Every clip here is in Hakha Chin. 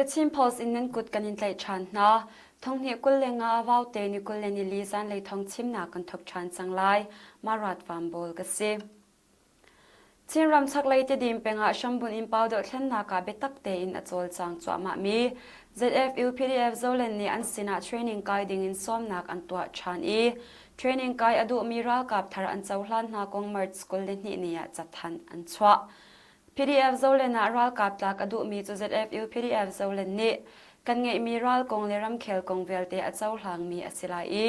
The Chin Post in nan kut kan in tlaih ṭhan hna. Thonghnih 25 vaute ni 24 zanlei thong chimnak kan thawk ṭhan cang lai. Marat Van Bawl ka si. Chinram chaklei Tedim peng ah hrambunh in pau dohthlennak ah biatak tein a cawlcang cuahmahmi ZFU PDF Zoland nih an sinah training kai dingin sawmnak an tuah ṭhan i training kai a duhmi ralkap thar an cohlan hna kong March 22 ni ah cathanh an chuah. PDF Zoland ah ralkap tlak a duhmi cu ZFU PDF Zoland nih kan ngeihmi ral kong le ramkhel kong vialte a cohlangmi a si lai i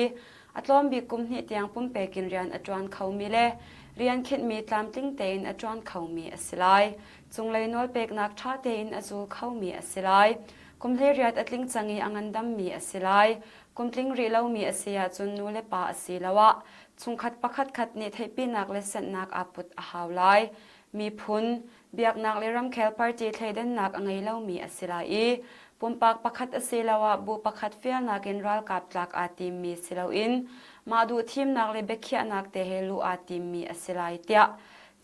a tlawm bik kum hnih tiang pumpek in rian a ṭuan khomi le rian khinhmi tlamtling tein a ṭuan khomi a si lai. Cunglei nawlpeknak ṭha tein a zul khomi a si lai. Kum 18 a tling cang i a ngandammi a si lai. Kum tling rih lomi a si ahcun nu le pa asiloah chungkhat pakhatkhat nih theihpinak le senhnak aa put a hau lai. Miphun, biaknak le ramkhel party thleidannak a ngei lomi a si lai i pumpak pakhat asiloah bu pakhat fialnak in ralkap tlak aa timmi si loin mah duh thimnak le biakhiahnak te he luh aa timmi a si lai tiah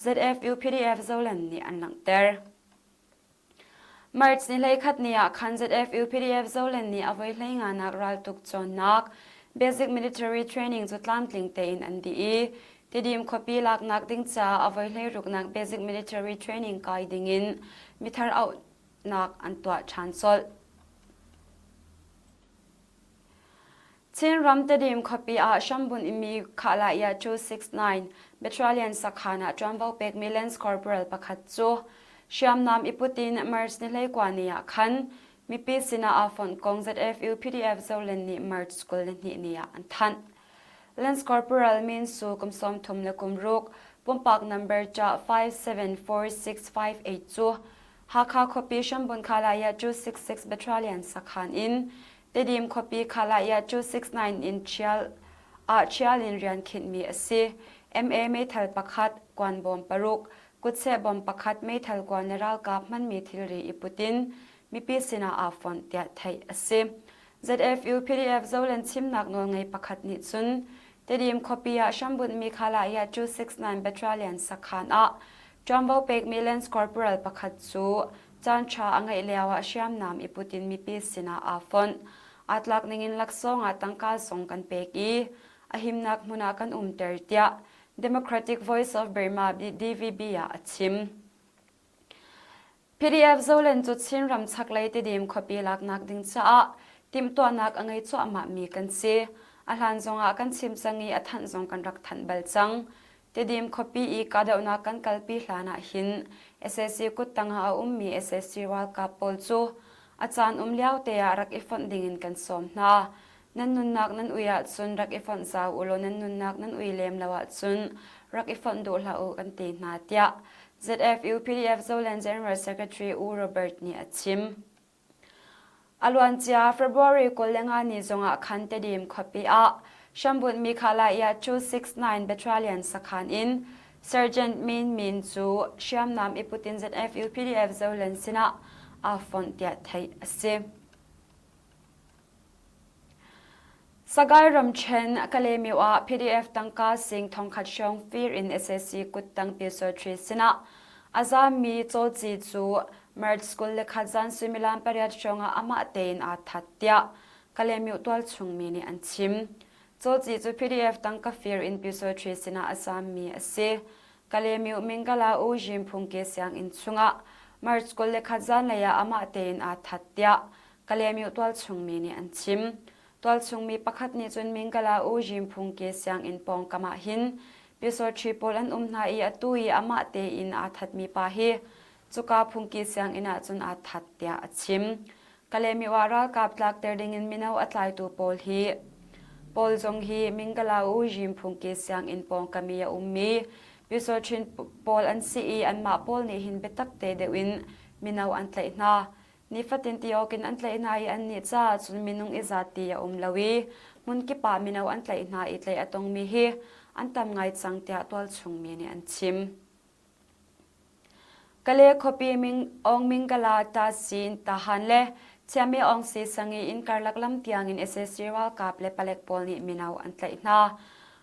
ZFU PDF Zoland nih an langhter. March ni 11 ni ah khan ZFU PDF Zoland nih a voi hleinganak raltuk cawnnak Basic Military Training cu tlamtling tein an dih i Tidim khuapi laknak ding caah a voi hleiruknak Basic Military Training kai dingin mithar auhnak an tuah ṭhan colh. Chinram Tedim khuapi ah hrambunh imi Khahlah 269 Battalion sakhan ah ṭuanvo pekmi Lance Corporal pakhat cu hriamnam i put in March ni 19 ni ah khan mipi sinah aa fonh kong ZFU PDF Zoland nih March 22 ni ah an thanh. Lance Corporal Min Su kum 36, pumpak number ca 574658 cu Hakha khuapi Hrambun Khalaya 266 Battalion sakhan in Tedim khuapi Khalaya 269 in ṭhial ah ṭhial in rian khinhmi a si. MA meithal pakhat, kuan bawm paruk, kutseh bawm pakhat meithal kuan le ralkap hmanmi thilri i put in mipi sinah aa fonh tiah theih a si. ZFU PDF Zoland chimnak nawlngei pakhat nih cun Tedim khuapi ah hrambunhmi Khalaya 269 Battalion sakhan ah ṭuanvo pekmi Lance Corporal pakhat cu caanṭha a ngeih lioah hriamnam i put in mipi sinah aa fonh. Aa tlak ningin laksawng ah tangka zong kan pek i a himnak hmun ah kan umter tiah Democratic Voice of Burma DVB ah a chim. PDF Zoland cu Chinram chaklei Tidim khuapi laknak ding caah timhtuahnak a ngei cuahmahmi kan si. A hlan zongah kan chim cang i a thanh zong kan rak thanh bal cang. Tidim khuapi i kahdohnak kan kalpi hlan ah hin sac kuttang ah a ummi sac ralkap pawl cu a caan um lio te ah rak i fonh dingin kan sawm hna. Nan nunnak nan ui ahcun rak i fonh zau u law nan nunnak nan ui lem lo ahcun rak i fonh duh hlah u kan ti hna tiah ZFU PDF Zoland General Secretary U Robert nih a chim. A luancia February 25 ni zongah khan Tedim khuapi ah hrambunh Mikhalaya 269 Battalion sakhan in Sergeant Min Min cu hriamnam i put in ZFU PDF Zoland sinah aa fonh tiah theih a si. Sagaing ramṭhen Kalaymyo ah PDF tangka sing thongkhat hrawng fir in sac kuttang Pyusawṭhi sinah a zaammi Cawlci cu March 21 zan suimilam pariat hrawng ah amah tein aa that tiah Kalaymyo tualchung mi nih an chim. Cawlci cu PDF tangka fir in Pyusawṭhi sinah a zaammi a si. Kalaymyo Mingala U Zim Phungki sianginn chungah March 21 zanlei ah amah tein aa that tiah Kalaymyo tualchungmi nih an chim. Tualchungmi pakhat nih cun Mingala U Zim Phungki sianginn pawngkam ah hin Pyusawṭhi pawl an um hna i atu i amah tein aa thatmi pa hi cuka phungki sianginn ah cun aa that tiah a chim. Kalaymyo ah ralkap tlakter dingin mino a tlaitu pawl hi pawl zong hi Mingala U Zim Phungki sianginn pawngkam i a ummi Pyusawṭhin pawl an si i anmah pawl nih hin biatak te deuh in mino an tlaih hna. Nifatin ti awkin an tlaih hna i annih caah cun minung i zat ti a um lo i hmunkip ah mino an tlaih hna i tlaih a tongmi hi an tam ngai cang tiah tualchung mi nih an chim. Kale khuapi Ming Aung Mingala Ta Sin Tahan le Chiami Aung Si Sangi in karlak lam tiangin sac ralkap le palek pawl nih mino an tlaih hna.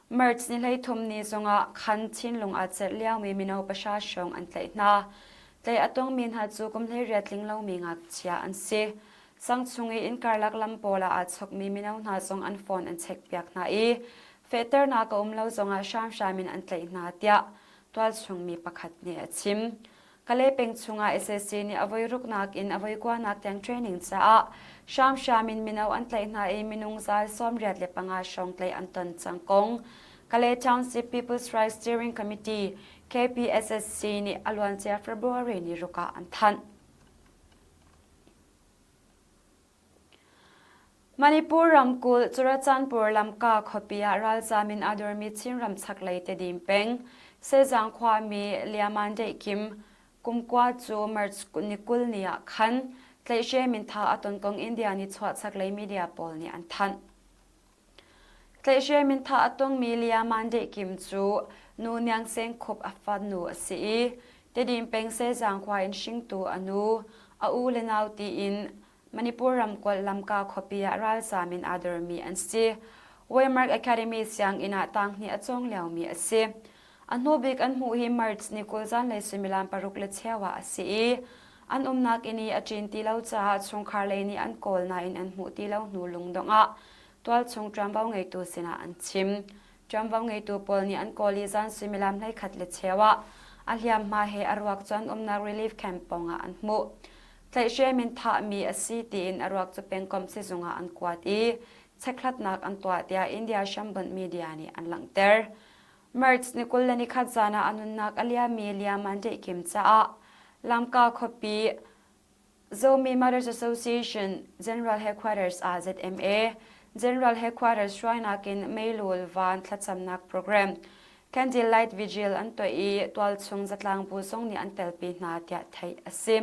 March ni 13 ni zongah khan Chinlung aa celh liomi mino pahra hrawng an tlaih hna. Tlaih a tongmi hna cu kum 18 tling lomi ngakchia an si. Sang chung i inn karlak lam pawl ah aa chokmi mino hna zong an phone an checkpiak hna i fehternak a um lo zongah hramhram in an tlaih hna tiah tualchung mi pakhat nih a chim. Kalay peng chungah sac nih a voi ruknak in a voi kuanak tiang training caah hramhram in mino an tlaih hna i minung zal 85 hrawng tlaih an ton cang kong Kalay Township People's Rights Steering Committee KPSSC nih a luancia February ni ruk ah an thanh. Manipur ramkulh Churachandpur Lamka khuapi ah ralzaam in aa dormi Chinram chaklei Tedim peng Sezang khuami Liaman Deih Kim kumkua cu March ni 20 ni ah khan tlaihhrem in thah a ton kong India nichuah chaklei media pawl nih an thanh. Tlaihhrem in thah a tongmi Liaman Deih Kim cu nu Niang Seng Khup a fanu a si i Tedim peng Sezang khua in hringtu a nu, a u le nau tiin Manipur ramkulh Lamka khuapi ah ralzaam in aa dormi an si. Waymark Academy sianginn ah tanghnih a cawng liomi a si. A hnubik an hmuh hi March ni 20 zanlei suimilam paruk le cheu ah a si i an umnak inn i a ṭin ti lo caah chungkhar lei nih an kawl nain an hmuh ti lo hnu lungdongh ah tualchung ṭuanvo ngeitu sinah an chim. Ṭuanvo ngeitu pawl nih an kawl i zan suimilam 11 le cheu ah a hliamhma he a ruak cu an umnak relief camp pawngah an hmuh. Tlaihhrem in thahmi a si tiin a ruak cu pengkomh sizung ah an kuat i chekhlatnak an tuah tiah India hrambunh media nih an langhter. March ni 21 zan ah a nunnak a liammi Liaman Deih caah Lamka khuapi Zomi Mothers Association General Headquarters ah ZMA General Headquarters hruainak in meilul van thlacamnak program Candle Light Vigil an tuah i tualchung zatlangbu zong nih an telpi hna tiah theih a si.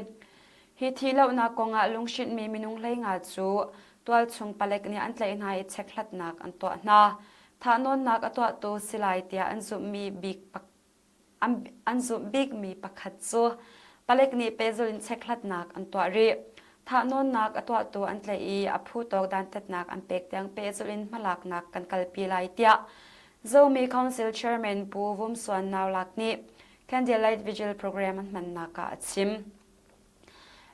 Hi thihlohnak kongah lunghrinhmi minung 15 cu tualchung palek nih an tlaih hna i chekhlatnak an tuah hna. Thahnawnnak a tuahtu si lai tiah an zumhmi bik an zumh bikmi pakhat cu palek nih pehzulh in chekhlatnak an tuah rih. Thahnawnnak a tuahtu an tlaih i a phu tawk dantatnak an pek tiang pehzulh in hmalaknak kan kalpi lai tiah Zomi Council Chairman Pu Vum Suan Nau Lak nih Candlelight Vigil program an hmannak ah a chim.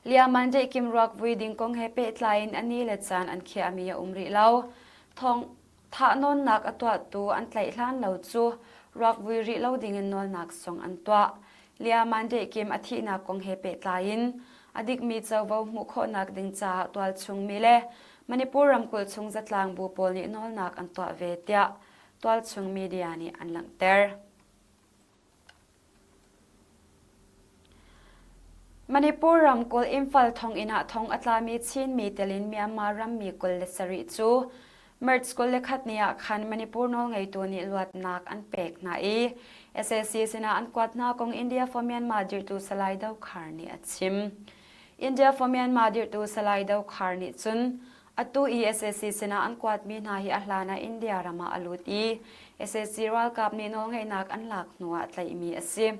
Liaman Deih Kim ruak vui ding kong he pehtlai in a ni le caan an khiahmi a um rih lo. Thawng thahnawnnak a tuahtu an tlaih hlan lo cu ruak vui rih lo dingin nawlnak zong an tuah. Liaman Deih Kim a thihnak kong he pehtlai in a dikmi covo hmuh khawhnak ding caah tualchungmi le Manipur ramkulh chung zatlang bu pawl nih nawlnak an tuah ve tiah tualchung media nih an langhter. Manipur ramkulh Imphal thonginn ah thong a tlami Chinmi telin Myanmar rammi 27 cu March 21 ni ah khan Manipur nawlngeitu nih luatnak an pek hna i sac sinah an kuat hna kong India for Myanmar dirhtu Salai Dokhar nih a chim. India for Myanmar dirhtu Salai Dokhar nih cun atu i sac sinah an kuatmi hna hi a hlan ah India ram ah a lut i sac ralkap nih nawlngeihnak an lak hnuah tlaihmi a si.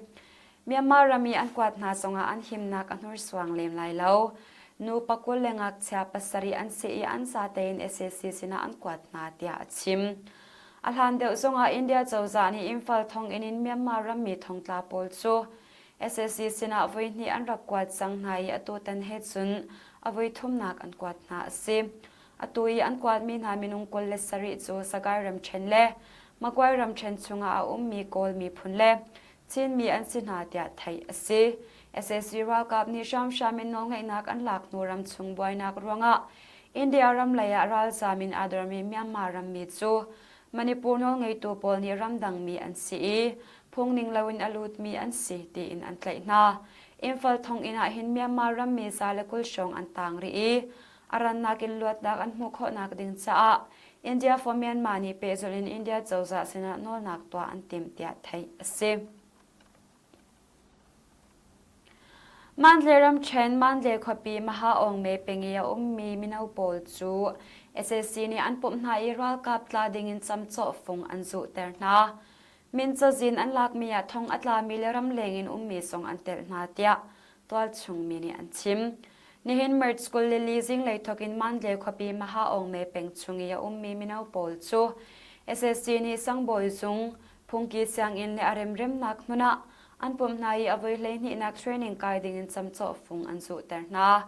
Myanmar ram i an kuat hna zongah an himnak a hnursuang lem lai lo. Nu pakul le ngakchia pasarih an si i an zatein sac sinah an kuat hna tiah a chim. A hlan deuh zongah India cozah nih Imphal thonginn in Myanmar rammi thongtla pawl cu sac sinah voihnih an rak kuat cang hna i atutan he cun a voithumnak an kuat hna a si. Atu i an kuatmi hna minung 27 cu Sagaing ramṭhen le Magway ramṭhen chungah a ummi Kawl miphun le Chinmi an si hna tiah theih a si. Sac ralkap nih hramhram in nawlngeihnak an lak hnu ramchung buainak ruangah India ram lei ah ralzaam in aa dormi Myanmar rammi cu Manipur nawlngeitu pawl nih ramdangmi an si i phungning loin a lutmi an si tiin an tlaih hna. Imphal thonginn ah hin Myanmar rammi 120 hrawng an taang rih i a rannak in luatnak an hmuh khawhnak ding caah India for Myanmar nih pehzulh in India cozah sinah nawlnak tuah an timh tiah theih a si. Mandalay ramṭhen Mandalay khuapi Mahaawngme peng i a ummi mino pawl cu sac nih an pumh hna i ralkap tla dingin camcawh fung an zuhter hna. Min cazin an lakmi ah thong a tlami le ramleng in ummi zong an telh hna tiah tualchung mi nih an chim. Nihin March 24 zinglei thawk in Mandalay khuapi Mahaawngme peng chung i a ummi mino pawl cu sac nih sangbawi zung, phungki sianginn le a remremnak hmun ah an pumh hna i a voi 12nak training kai dingin camcawh fung an zuhter hna.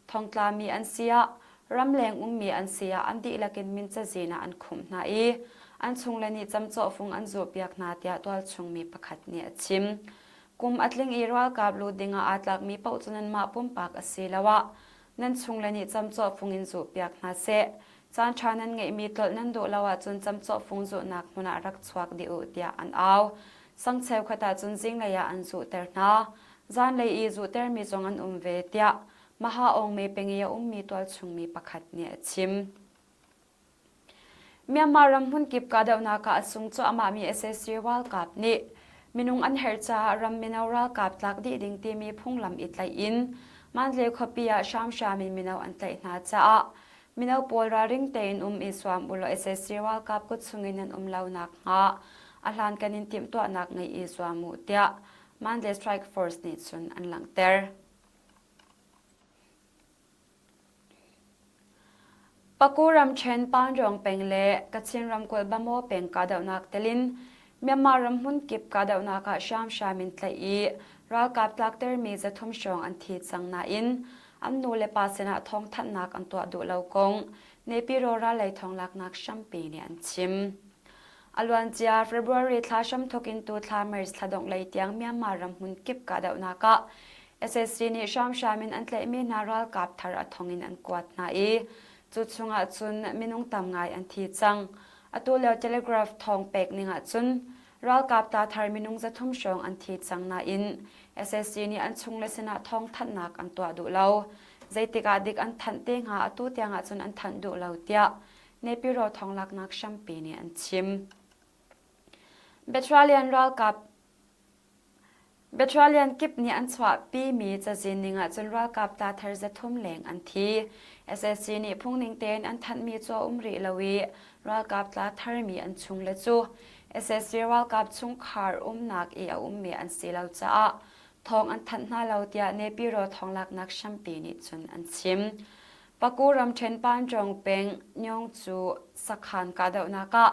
Thongtlami an si ah. ramleng ummi an si ah an dihlak in min cazin ah an khumh hna i an chungle nih camcawhfung an zuhpiak hna tiah tualchung mi pakhat nih a chim. Kum a tling i ralkap lut ding ah aa tlakmi paoh cu nanmah pumpak asiloah nan chungle nih camcawhfung in zuhpiak hna seh. Caanṭha nan ngeihmi tlolh nan duh lo ahcun camcawhfung zuhnak hmun ah rak chuak dih u tiah an au. Sang cheukhat ah cun zinglei ah an zuhter hna. Zanlei i zuhtermi zong an um ve tiah Maha Aung Me peng i a ummi tualchung mi pakhat nih a chim. Myanmar ram hmunkip kahdohnak ah a sung cuahmahmi sac ralkap nih minung an herh caah ram mino ralkap tlak dih ding timi phunglam i tlaih in Mandalay khuapi ah hramhram in mino an tlaih hna caah mino pawl ralring tein um i zuam ulaw sac ralkap kut chungin nan um lo nakhnga a hlankan in timhtuahnak ngeih i zuam u tiah Mandalay Strike Force nih cun an langhter. Paku ramṭhen Panglong peng le Kachin ramkulh Bamaw peng kahdohnak tel in Myanmar ram hmunkip kahdohnak ah hramhram in tlaih i ralkap tlaktermi 300 hrawng an thi cang nain an nulepa sinah thawngthanhnak an tuah duh lo kong Naypyidaw rallei thawnglaknak hrampi nih an chim. A luancia February thla hramthawk in tu thla March thla dongh lei tiang Myanmar ram hmun kip kahdohnak ah sac nih hramhram in an tlaihmi hna ralkap thar a thong in an kuat hna i cu chungah cun minung tam ngai an thi cang. Atu lio Telegraph thawng pek ning ah cun ralkap ta thar minung 300 hrawng an thi cang nain sac nih an chungle sinah thawngthanhnak an tuah duh lo. Zeitik ah dik an thanh te hnga atu tiang ah cun an thanh duh lo tiah Naypyidaw thawnglaknak hrampi nih an chim. Battalion ralkap Battalion kip nih an chuahpimi cazin ning ahcun ralkap ta thar 300 leng an thi. SAC nih phungning tein an thanhmi cu a um rih lo i ralkap tla tharmi an chungle cu SAC ralkap chungkhar umnak i a ummi an si lo caah thawng an thanh hna lo tiah Naypyidaw thawnglaknak hrampi nih cun an chim. Paku ramṭhen Panchong peng Nyong cu sakhan kahdohnak ah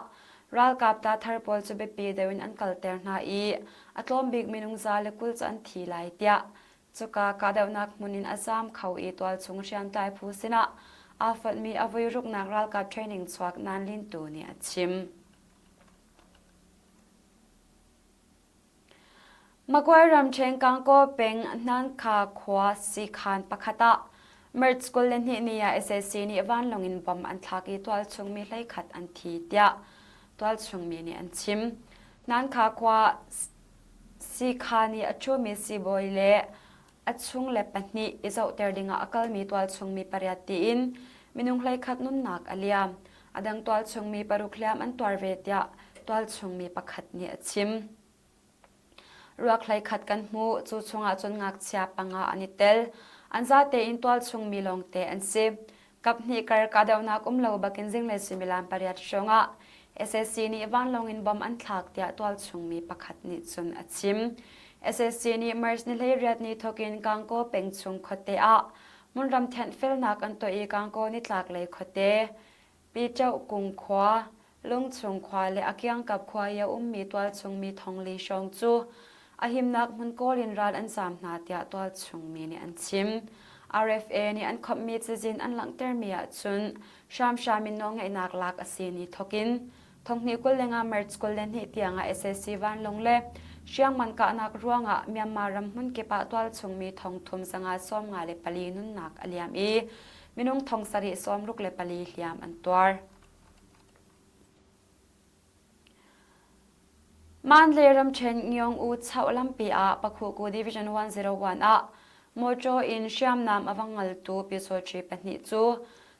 ralkap tathar pawl cu biapi deuh in an kalter hna i a tlawm bik minung 120 cu an thi lai tiah cuka kahdohnak hmun in a zaam kho i tualchung hriamtlai phu sinah aa fonhmi a voiruknak ralkap training chuak Nan Lin Tu nih a chim. Magway ramṭhen Gangaw peng Hnankha khua siikhaan pakhat ah March 22 ni ah sac nih vanlawng in bomb an thlak i tualchung mi 11 an thi tiah tualchung mi nih an chim. Hnankha khua siikhaan i a ṭhumi siibawi le a chungle pahnih i zohter dingah a kalmi tualchung mi pariat tiin minung 11 nunnak a liam. A dang tualchung mi paruk hliam an tuar ve tiah tualchung mi pakhat nih a chim. Ruak 11 kan hmuh, cu chungah cun ngakchia panga an i tel. An zate in tualchung mi lawngte an si. Kaphnih kar kahdohnak um lo bakin zinglei suimilam pariat hrawngah sac nih vanlawng in bomb an thlak tiah tualchung mi pakhat nih cun a chim. Sac nih March ni 18 ni thawkin Gangaw peng chung khuate ah hmunram thianhfelnak an tuah i Gangaw nitlaklei khuate Pichoh khua, Lungchung khua le a kiangkap khua i a ummi tualchung mi 4,000 hrawng cu a himnak hmun kawl in ral an zaam hna tiah tualchung mi nih an chim. RFA nih an khawmhmi cazin an langhtermi ahcun hramhram in nawlngeihnak lak a si ni thawkin 2025 March 22 tiang ah sac vanlawng le hriangman kahnak ruangah Myanmar ram hmunkip ah tualchung mi 3,594 nunnak a liam i minung 764 hliam an tuar. Mandalay ramṭhen Ngyong U Chauh lampi ah Pakhuku Division 101 ah mawṭaw in hriamnam a va ngaltu pyusawṭhi pahnih cu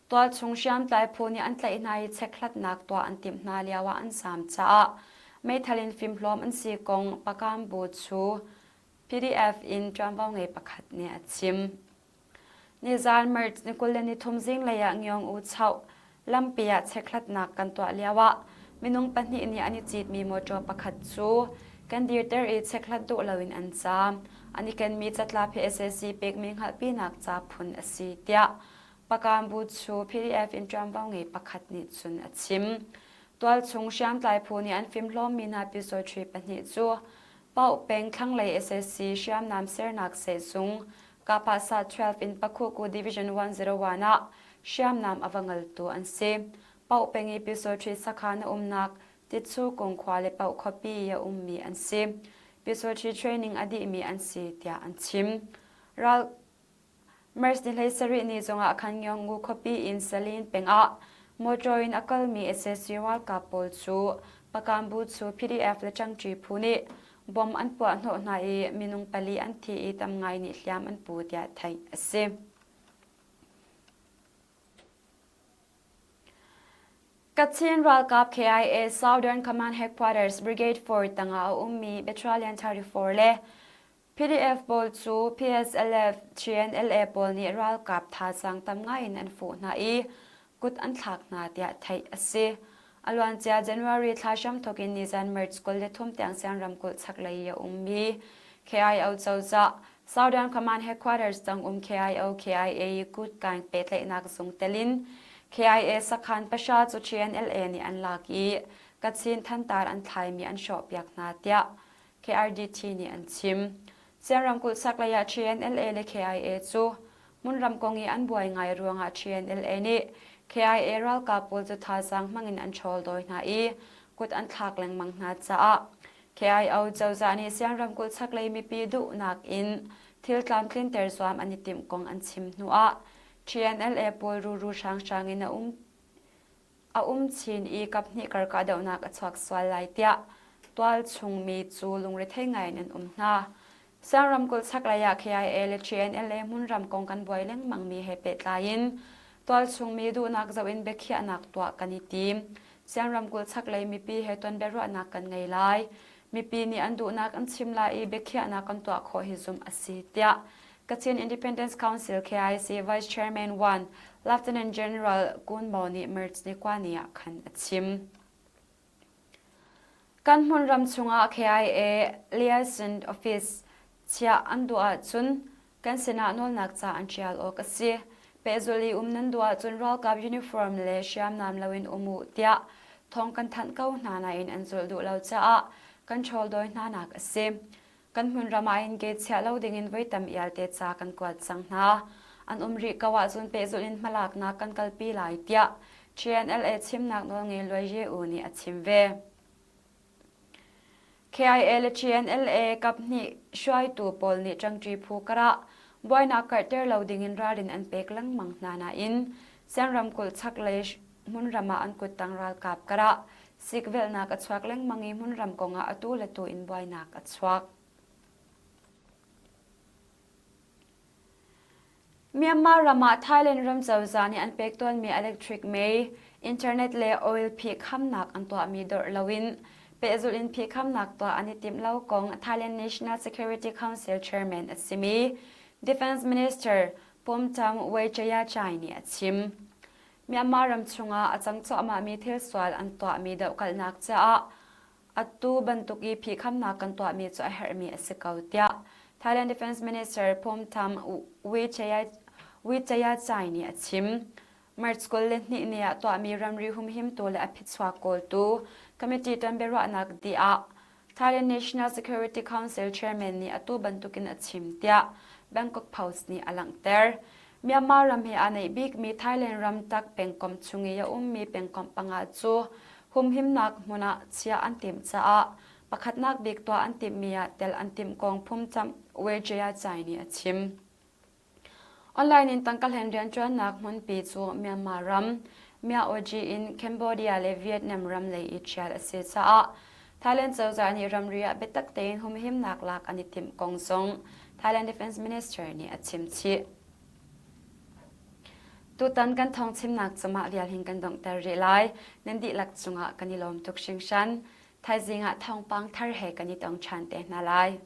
tualchung hriamtlai phu nih an tlaih hna i chekhlatnak tuah an timh hna lioah an zaam caah meithal in fimhlawm an si kong Pakam Bu Chu PDF in ṭuanvo ngei pakhat nih a chim. Nizaan March ni 23 zinglei ah Ngyong U Chauh lampi ah chekhlatnak kan tuah lioah minung pahnih nih an i citmi mawṭaw pakhat cu kan dirter i chekhlat duh loin an caam. An i kenmi catlap hi sac pekmi hngalhpinak ca phun a si tiah Pakan Bu Chu PDF in ṭuanvo ngei pakhat nih cun a chim. Tualchung hriamtlai phu nih an fimhlawmmi hna pyusawṭhi pahnih cu Paoh peng thlanglei sac hriamnam sernak sehzung Kapasa 12 in Pakhuku Division 101 ah. hriamnam a va ngaltu an si. Paoh peng i Pyusawṭhi sakhan a umnak Titsu kung khua le Paoh khuapi i a ummi an si. Pyusawṭhi training a dihmi an si tiah an chim. Ral March ni 17 ni zongah khan Ngyongu khuapi in Salin peng ah motor in a kalmi sac ralkap pawl cu Pakambu cu PDF le ṭangṭi phu nih bomb an puah hnawh hna i minung pali an thi i tam ngai nih hliam an pu tiah theih a si. Kachin ralkap KIA Southern Command Headquarters Brigade 4 tangah a ummi Battalion 34 le PDF pawl cu PSLF, GNLA pawl nih ralkap thazaang tam ngai in an fuh hna i kut an thlak hna tiah theih a si. A luancia January thla hramthawk in nizan March 23 tiang Siang ramkulh chaklei i a ummi KIO cozah Southern Command Headquarters tang um KIO KIA i kutkaing pehtlaihnak zung tel in KIA sakhan pahra cu GNLA nih an lak i Kachin thantar an thlaimi an hrawhpiak hna tiah KRDT nih an chim. Sian ramkulh chaklei ah TNLA le KIA cu hmunram kong i an buai ngai ruangah TNLA nih KIA ralkap pawl cu thazaang hmangin an ṭhawl dawi hna i kut an thlak lengmang hna caah KIO cozah nih Sian ramkulh chaklei mipi duhnak in thil tlamtlinter zuam an i timh kong an chim hnuah TNLA pawl ruru hranghrang in a um a um chin i kaphnih kar kahdohnak a chuak sual lai tiah tualchung mi cu lungrethei ngai in an um hna. Siang ramkulh chaklei ah KIA le TNLA hmunram kong kan buai lengmang mi he pehtlai in tualchung mi duhnak zoh in biakhiahnak tuah kan i tim. Siang ramkulh chaklei mipi he ton biaruahnak kan ngei lai. Mipi nih an duhnak an chim lai i biakhiahnak kan tuah khawh hi zumh a si tiah Kachin Independence Council KIC Vice Chairman 1 Lieutenant General Kun Maw nih March ni kua ni ah khan a chim. Kan hmunram chungah KIA Liaison Office chiah an duh ahcun kan sinah nawlnak ca an ṭial awk a si. Pehzulh i um nan duh ahcun ralkap uniform le hriamnam loin um u tiah thawng kan thanh ko hna nain an zulh duh lo caah kan ṭhawl dawi hnanak a si. Kan hmunram ah hin ke chiah lo dingin voi tam ialte ca kan kuat cang hna. An um rih ko ahcun pehzulh in hmalaknak kan kalpi lai tiah TNLA chimnak nawlngei Luai Ye U nih a chim ve. KIA le TNLA kaphnih hruaitu pawl nih ṭangṭi phu karah buainak karhter lo dingin ralrin an pek lengmang hna nain Sian ramkulh chaklei hmunram ah an kuttang ralkap karah sikvelhnak a chuak lengmang i hmunram kongah atu le tu in buainak a chuak. Myanmar ram ah Thailand ram cozah nih an pek tawnmi electric mei, internet le oil phihkhamnak an tuahmi dorh loin pehzulh in phihkhamnak tuah an i timh lo kong Thailand National Security Council chairman a simi Defense Minister Phumtham Wechayachai nih a chim. Myanmar ram chungah a cang cuahmahmi thil sual an tuahmi dohkalhnak caah atu bantuk i phihkhamnak kan tuahmi cu a herhmi a si ko tiah Thailand Defense Minister Phumtham Wechayachai nih a chim. March 22 ni ah tuahmi ramri humhimtu le a phichuak kawltu committee ton biaruahnak dih ah Thailand National Security Council chairman nih atu bantukin a chim tiah Bangkok Post nih a langhter. Myanmar ram he aa naih bikmi Thailand ram tak pengkomh chung i a ummi pengkomh panga cu humhimnak hmun ah chiah an timh caah pakhatnak bik tuah an timhmi ah tel an timh kong Phumcam Wejaya Chai nih a chim. Online in tangka hlen rianṭuannak hmunpi cu Myanmar ram, Myaoji in Cambodia le Vietnam ram lei i ṭhial a si caah Thailand cozah nih ramri ah biatak tein humhimnak lak an i timh kong zong Thailand Defense Minister nih a chim chih. Tutan kan thawng chimnak cu mah vial hin kan donghter rih lai. Nan dihlak cungah kan i lawm tuk hringhran. Thaizing ah thawngpang thar he kan i tong ṭhan te hna lai.